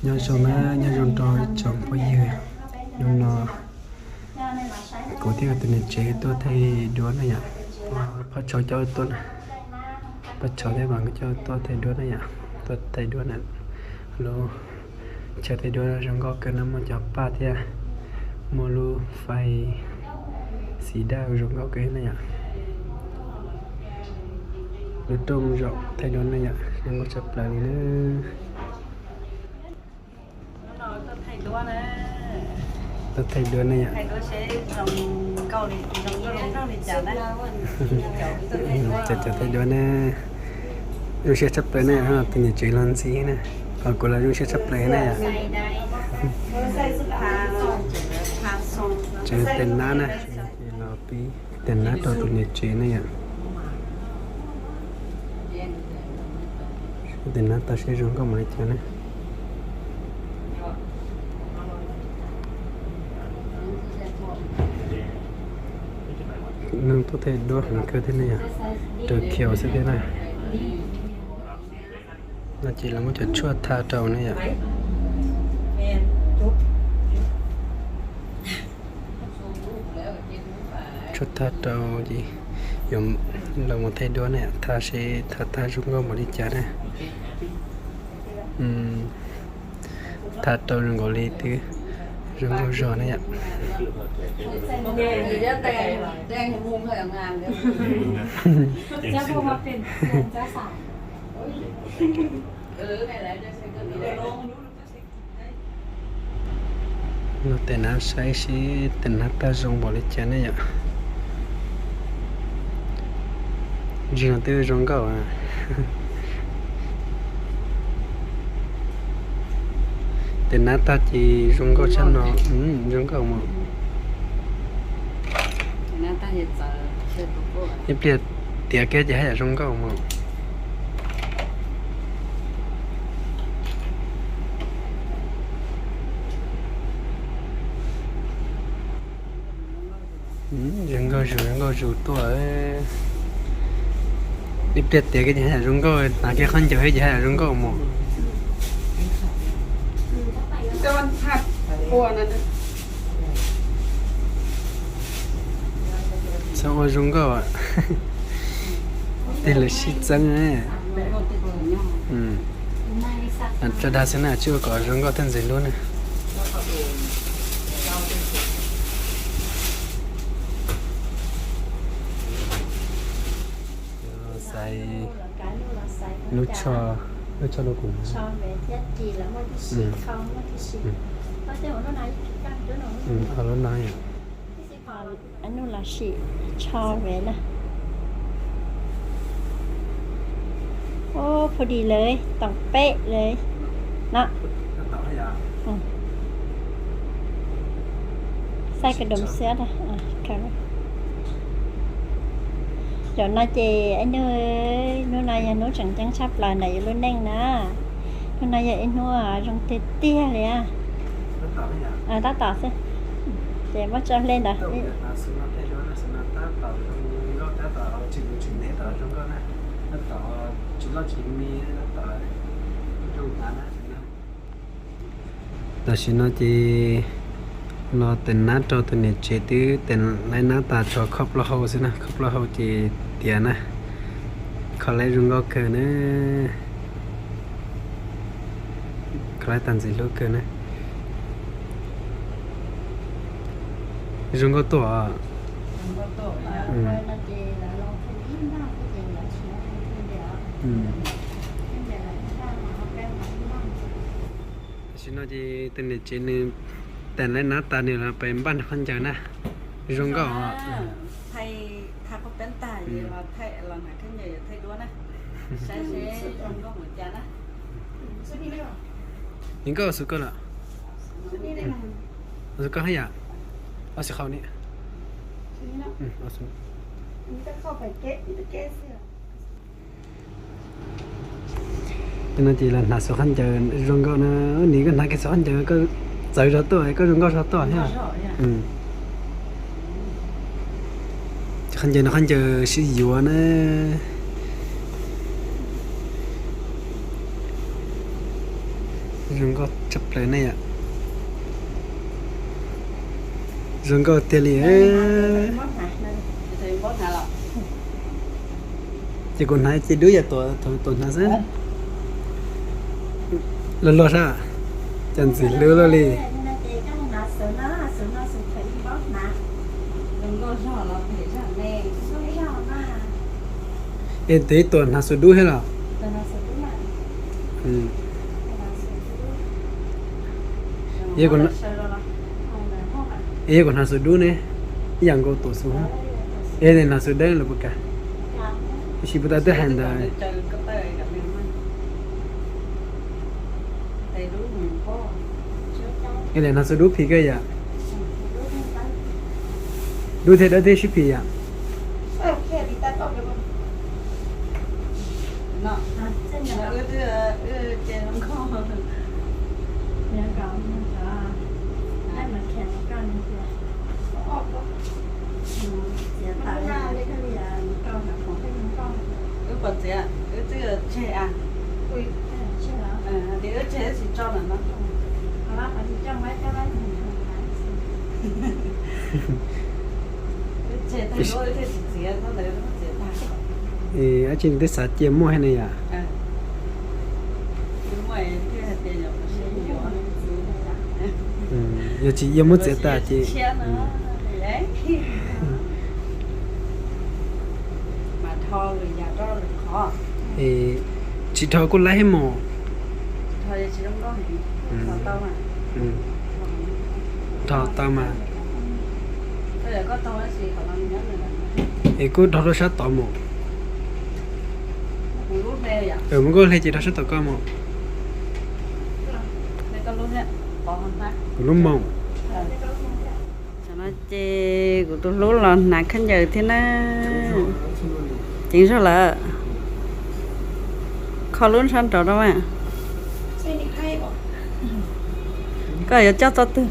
Nyob zoo na, nyob zoo rau tsoom phooj ywg. Hnub no kuv thiab tus niam tsev tuaj thaij duab na yom. Phaj Tshau coj tuaj na, Phaj Tshau thiab mas nkawd coj tuaj thaij duab na yom. Tuaj thaij duab na, lub chaw thaij duab zoo nkauj kawg na, muaj cov paj thiab muaj lub fais xim daj zoo nkauj kawg na yom. Lub rooj zaum thaij duab na yom, zoo nkauj tshaj plaws li na. Tuaj thaij duab ne yom. Cov cov thaij duab ne, zoo siab tshaj plaws ne, tus niam tsev los ntxim na, ho kuv los zoo siab tshaj plaws na yom. Tsev tes nab na, los pib tes nab rau tus niam tsev ne yom. Tes nab tau seb zoo nkauj npaum li cas na. Neeg tuaj thaij duab heev kawg thiab ne yom, raws khiaus xwb thiab na. No ces lawv muab cov tshuaj tha rau ne yom. Tshuaj tha rau ces yuav los mus thaij duab ne, tha seb tha tag zoo nkauj npaum li cas na. Tha rau zoo nkaus li twb zoo nkauj zog ne yom. Los tes nab saib seb tes nab tag zoo npaum li cas ne yom. Ntsis no twb zoo nkauj. Tes nab tag ces zoo nkauj tshaj no, zoo nkauj mus. Ib pliag tiav kiag ces haj yam zoo nkauj mus. Zoo nkauj zus, zoo nkauj zus tuaj. Ib pliag tiav kiag ces haj yam zoo nkauj, hnav kiag khaub ncaws thiab ces haj yam zoo nkauj mus. Txhob ua zoo nkauj, tej lawv sib txeeb. Tso dag xwb na, tsis ua kom zoo nkauj thiaj ntxim hlub na. Xaiv lub tsho, lub tsho rau kuv. Lub no, Nuj los sim tsho ve na. Ub, phu dis lawm, toom peb lawm no. Xaij ka doom xiab. Zaum no ces ib hnub, hnub no yog hnub tseem ceeb tshaj plaws ntawm yus lub neej na. Hnub no yog ib hnub zoo tiag tiag li. Tab tom xwb, ces muab tso hle ntawd. Tam sim no ces los tes nab rau tus niam tsev twb tes laib nab tas, tso khob plaub hau xwb na, khob plaub hau ces tiav na. Kho laib zoo nkauj kawg na, kho laib tag ntxim hlub kawg na. Zoo nkauj tuaj. Tam sim no ces tus niam tsev nws tes laib nab tas, nws los pem npaj nrog khaub ncaws na. Zoo nkauj. Nws nkauj xwb koj lawm. Xwb koj haj yam. Ob xwb qhau ni. Tej no ces los hnav xuv khaub ncaws zoo nkauj na. Nws koj hnav kiag xuv khaub ncaws koj txawv zog tuaj, koj zoo nkauj zog tuaj thiab. Khaub ncaws no khaub ncaws sib yuav na. Zoo nkauj tshaj plaws ne yom. Zoo nkauj tiag li. Ces kuv hnav ces dub yam thaum tuam hnav xwb. Luag luag sab, cov ntxim hlub luaj li. Es tes tuam hnav xuv dub thiab los? Yog kuv hnav xuv dub ne, ib yam nkaus tuam xuv. Es hnav xuv dawb los puas kam? Tab sis puas tas twb hais ntawd. Es hnav xuv dub phim kawg yom? Dub thiab dawb thiab sib phim yom? Wb pom txiav, wb twb tseg a. Hais tias wb tseg wb tsis tso lawm no. Wb tseg tag wb thiaj tsis txiav, thaum ntawd wb txiav tag. Dab tsi twb xav cia muaj thiab ne yom. Yog tsis cia muab txiav tas ces tsis dhau kuj laib thiab mos. Dhau tau mas. Es kuj dhau rau sab tod mos. Muab koj hle ces dhau sab tod koj mos. Kuv lub moos. Tam no ces kuv tus hlub los hnav khaub ncaws thiab na. Ceev zog lawm. Kho lub ntsab nraud rau mas. Koj yuav coj txoj twg?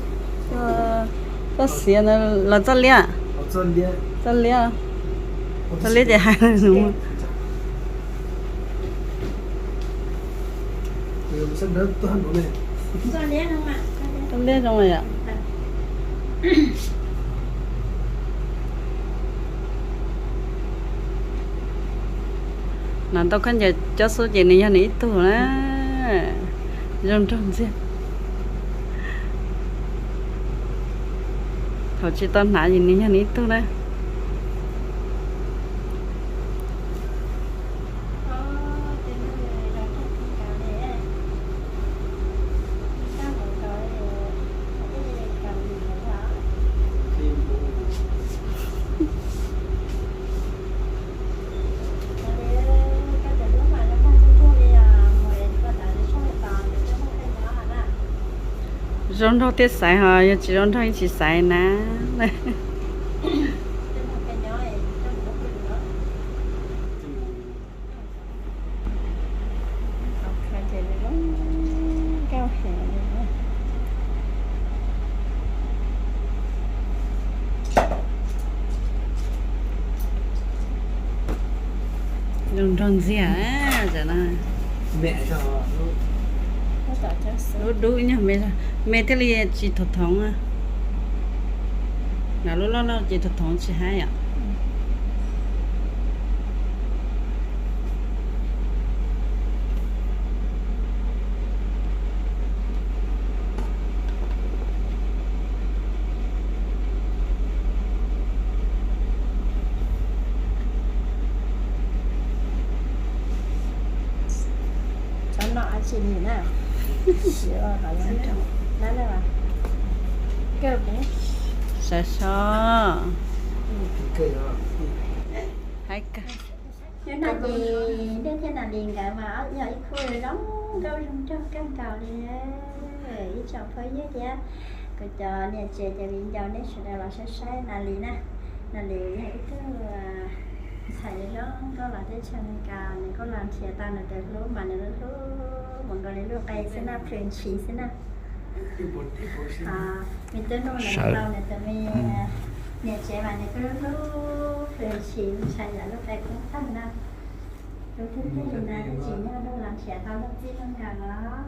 Txoj xiav los txoj liab? Txoj liab. Txoj liab ces hais. Txoj liab zoo yom. Hnav tau khaub ncaws cob xub ces nws yog nws ib tug na. Zoo nraug ntxiag. Thaum tsis tau hnav ces nws yog nws ib tug na. Zoo nraug thiaj xaiv ho, yog tsis zoo nraug yeej tsis xaiv na. Zoo nraug ntxiag. Lub dub nyuag me, me thiaj li tsis thov thoov. Nab lub loj loj ces thov thoov tsis hab yom. Sav so. Hais kawg. Hnub no ces Dej thiab Nas Lis nkawd mas yog ib khub zoo nkauj zoo nraug kawg nkaus li. Ib tsoom phooj ywg thiab kuv cov niam tsev cov viv ncaus nej sawv daws los saib saib Nas Lis na. Nas Lis yog ib tug ntxhais zoo nkauj los teb chaws Amelikas, nws kuj los nrhiav tau nws tus hlub mas nws lub hlub mus nkaus li lub qe xwb na, plhws ntshis xwb na. Me tub Nuj Npis tau nws tus me niam tsev mas nws kuj lub hlub plhws ntshis ntshai yam lub qe poob tawg na. Lub thwj tug li no twb tsis nyob Nuj los nrhiav tau Nuj txij Nuj nkawm los.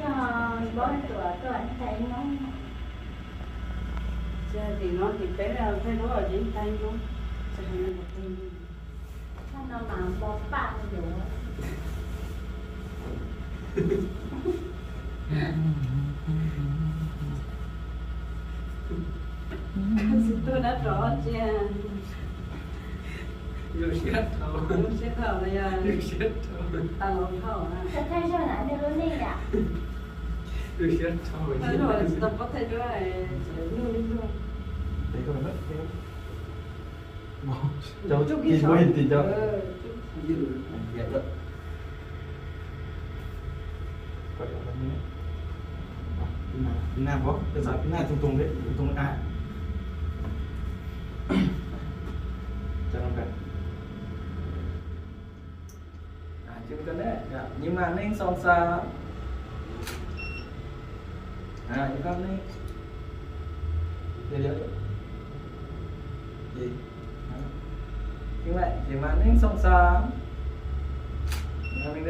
Koj npau tuam tuaj ib tag ib hnub. Ces tim no tim peb los peb lub ces ib tag ib hnub. Koj no mas npau paj yuav. Tsis tuaj dab tsi tsiaj. Zoo siab tau. Zoo siab Lub siab dhau. Tau lov dhau na. Thaij zog na, nws lub neej yom. Lub siab dhau. Thaij zog tsis tau paub thaij duab, nug li luag. Cov kis muaj hin tim cov. Pib naj, pib naj, pib naj tus tus tus tus a. Ib maj neeb xoo xaam. Ib maj neeb. Ib maj neeb xoo xaam. Việc.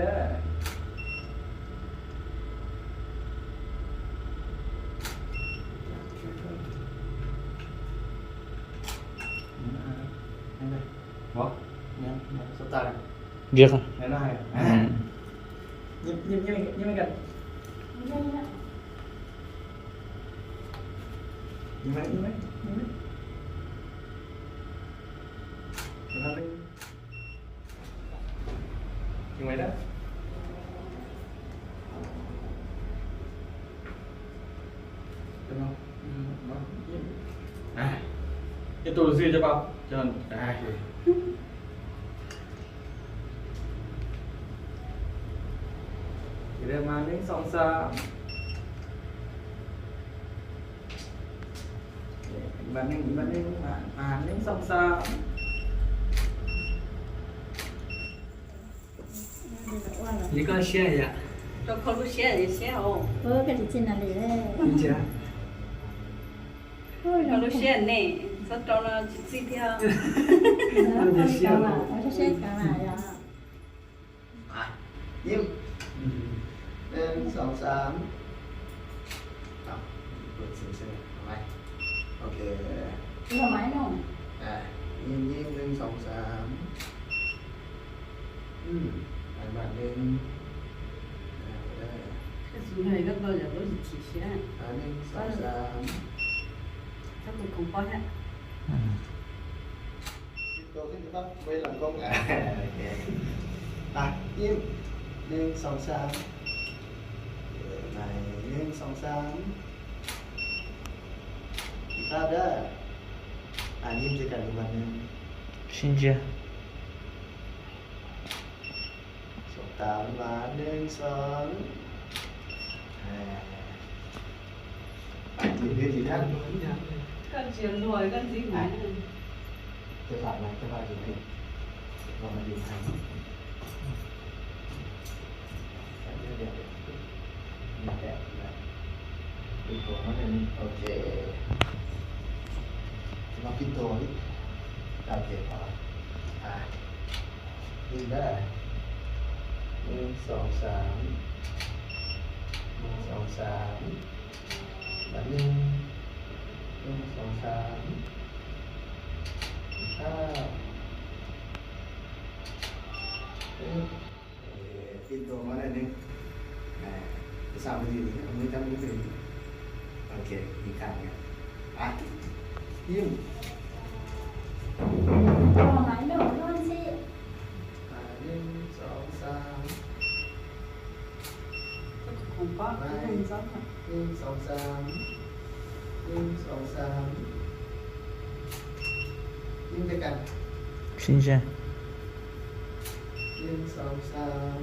Ib tug xwb cov pab. Ib maj neeb xoo xaam. Ib maj neeb, ib maj neeb, ib maj neeb xoo xaam. Li koj siab yom? Rau kho lub siab siab os. Koj tsis txij na li. Kho lub siab ne, txhob rau no tsis txij thiab. Siab yom. Ib, neeb xoo xaam. Ok. Ib, ib, neeb xoo xaam. Ib, ib, neeb. Neeb xoo xaam. Ib, neeb xoo xaam. Neeb xoo xaam. Ib, ib, neeb. Sib ntsia. Xoo xaam, neeb xoo. Koj tsis luag koj ntxiv mas. Ok. Los pib tua li. Ok, pom. Ib, neeb xoo xaam. Neeb xoo xaam. Neeb, neeb xoo xaam. Pib tua mas neeb. Xaam li, muaj ib cov muaj li. Ok, ib kab. Ib, neeb xoo xaam. Neeb xoo xaam. Neeb xoo xaam. Sib ntsia. Neeb xoo xaam.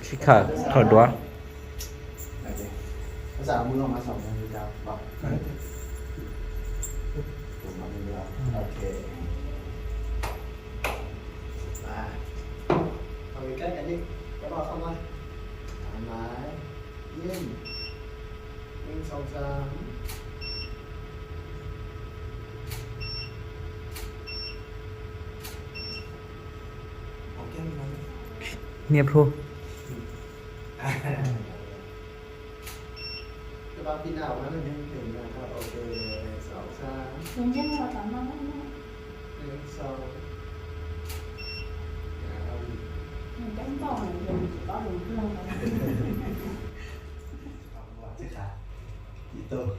Sib khawm thaum duav. Ok. Ib, neeb xoo xaam. Niam plhu. Ib tug.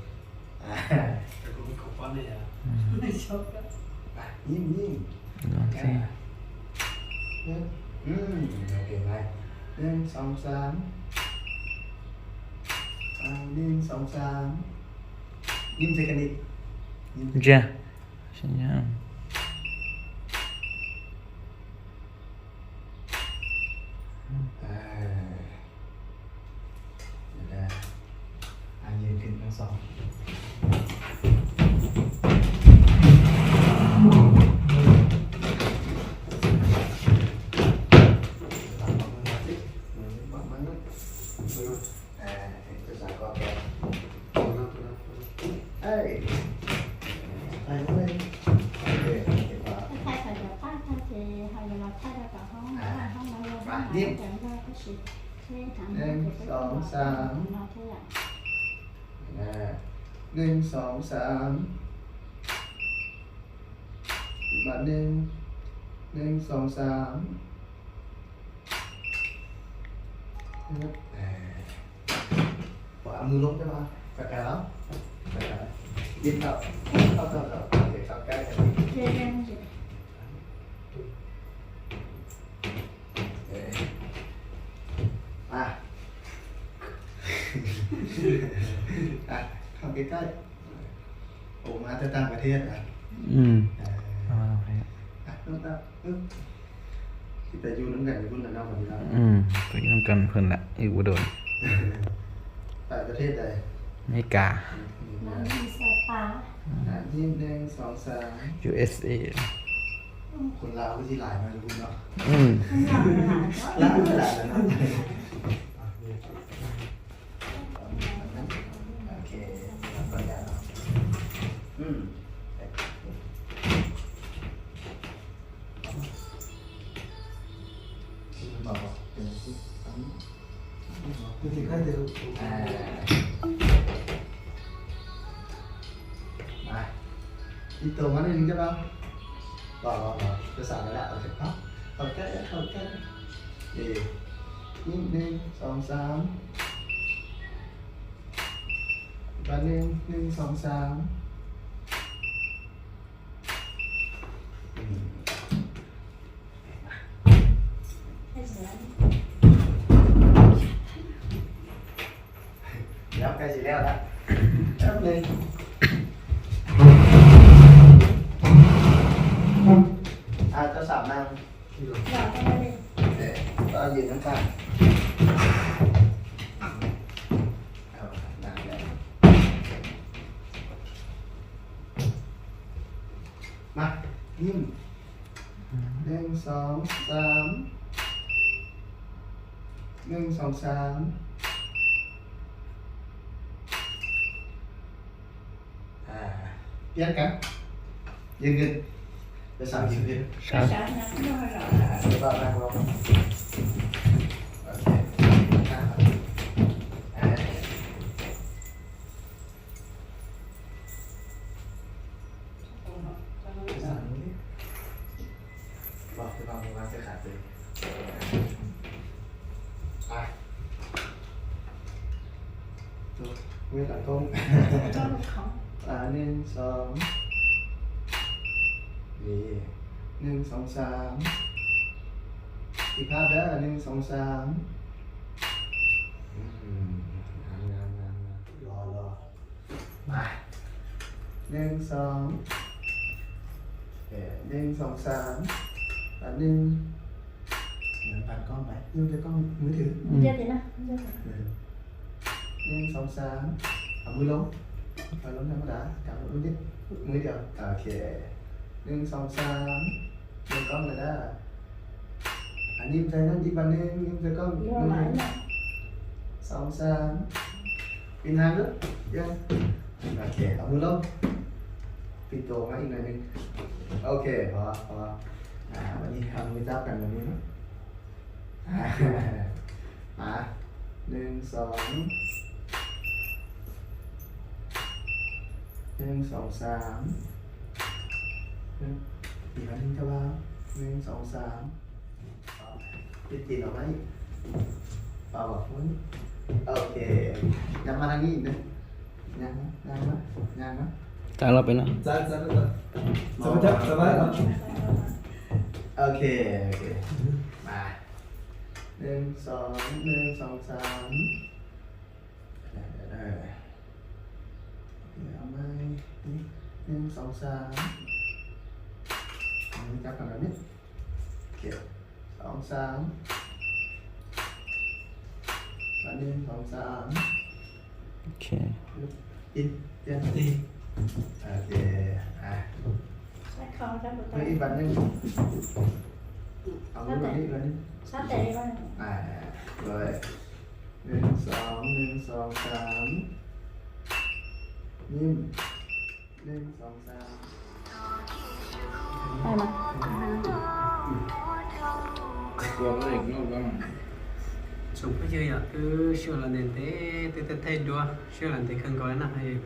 Yim, yim. Los xij. Hm, ok, nice. Neeg xoom xaam. A, neeg xoom xaam. Yim txhais kab nis. Ntsia. Thaij thaum cov paj tag ces ho yuav los thaij rau tom hoob, hoob no yog hoob no cov nrog tab sis peb hoob no thiab yom. Neeg xoom xaam. Ib, neeg, neeg xoom xaam. Ua mws loob cov, kais los, kais, ib tau, tau tau tau, kais tau kais. A, a, không cái cái. Ủa mà tôi tăng vào thiệt à? Ừ. À. Ờ, ok. À, không tao. Ừ. Kita yug nws nkaus yug nws no mas yug no. Ừ, kita yug nws nkaus yug nws lawm, yug ua dua. Tạiประเทศใด? Amelikas. Amelikas. Năm nay sao ta? Năm nay đang sao sao? U S A. Ui, Lào cái gì lại mà yug no. Ừ. Lào cái lại là nó. Ok, làm vậy à. Ừ. Ib tug mas nej nyob no. Los, los, los, tôi xài lại lại, ok, không? Không, cái, không, cái. Ib, neeg xoom xaam. Ba, neeg, neeg xoom xaam. Yog koj tsis leo lawm. Tab li. Ai tau xav neeg. Để tao nhìn nó ta. Ờ, làm vậy. Mà, nhìn. Neeg xoom xaam. Neeg xoom xaam. À, piav kab. Dừng dừng. Tôi xav dừng dừng. Sao? À, tôi vào đang luôn. Ok. À. Vâng, cái vòng qua sẽ khả dĩ. À. Tôi, Nguyễn Đặng Công. À, หนึ่ง สอง นี่ หนึ่ง สอง สาม อีกภาพเด้อ หนึ่ง สอง สาม อืม งาม งาม งาม งาม หล่อ หล่อ มา หนึ่ง สอง โอเค หนึ่ง สอง สาม แป๊บนึง เหมือนผ่านกล้องไหม รูปจากกล้องมือถือ เยอะดีนะ เยอะดี หนึ่ง สอง สาม เอามือลง เอาลงธรรมดา กำมือนิด มือเดียว โอเค หนึ่ง สอง สาม เดินกล้องเลยนะ อันนี้ใจนั่นอีกวันหนึ่ง ยิ้มใจกล้องอีกมือหนึ่ง สอง สาม ปิดหางด้วย ยัง โอเค เอามือลง ปิดตัวมาอีกหน่อยหนึ่ง โอเค พอ พอ อ่า วันนี้ทำมือจับกันแบบนี้เนอะ อ่า อ่า หนึ่ง สอง หนึ่ง สอง สาม อีกครั้งหนึ่งครับ หนึ่ง สอง สาม ปิดตีนออกมาอีก เป่าออกมาอีก โอเค ย้ำมาทางนี้อีกนะ ย้ำมา ย้ำมา ย้ำมา Txav los pem no. Txav, txav, txav. Txav, txav, txav. Ok, ok. Ba. Neeg xoo, neeg xoo xaam. Neeg xoo xaam. Neeg xoo xaam. Xoo xaam. Neeg xoo xaam. Ok. Ib, ib, ib. Ok, ah. Ib, ib, ib. Ib, ib, ib. Ah, rồi. Neeg xoo, neeg xoo xaam. Nim. Neeg xoo xaam. Tsoom phooj ywg, yog wb sij hawm los ntev ntev, twb thaij duab sij hawm los ntev kawg nkaus na, wb,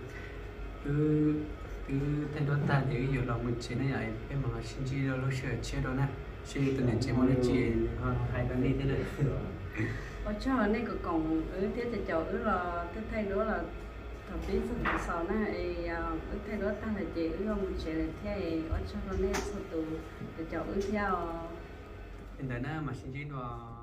wb thaij duab tag ces wb yuav los mus tsev na yom, peb mam sib ntsib dua lub sij hawm tshiab dua na, seb tus niam tsev muaj dab tsi ho hais rau nej thiab na. Ua tsaug nej koom koom wb thiab caum caum wb los twb thaij duab los thaum pib txog thaum xaus na, es wb thaij duab tag lawm ces wb yuav mus tsev lawm thiab, ua tsaug rau nej txhua tus caum caum wb thiab os. Li ntawd na, mam sib ntsib dua.